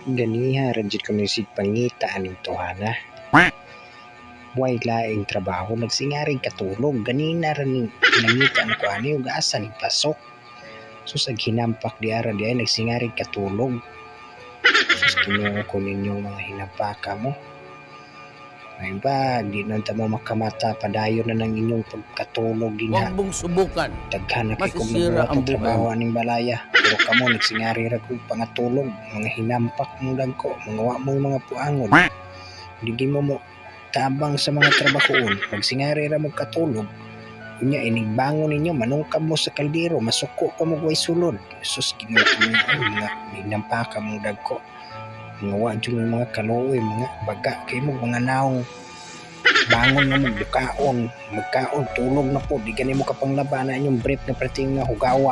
Ganiha ra jud ko nisig pangita aning tohana. Way laing trabaho, nagsingaring katulog. Ganina ra ning nangita nako ani ug asa ning pasok. Sus, ag hinampak di ara di ay nagsingaring katulog. Sus, Ginoo ko ninyong mga hinampaka mo. Ay ba, di na ta mo makamata, padayon na ng inyong pagkatulog din ha. Huwag mong subukan. Daghan na kay kong Masisira nabuhat ang ang buhay trabaho mo. Aning balaya. Pero kamo nagsingari ra kog pangatulog, mga hinampak mong dagko, mga wa mo'y mga puangon. Di mo mo tabang sa mga trabahoon, magsingari ra mo katulog. Unya inigbangon ninyo, manungkab mo sa kaldero, masuko pa mo way sulod. Sus, Ginoo ko ninyo, ay, mga hinampaka mong dagko. Mga wa jud mga kaluoy, mga baga kay mo mga naong bangon nga mo bukaon, magkaon, tulog na po, di gani mo kapanglaba na inyong brief na prating nga hugawa.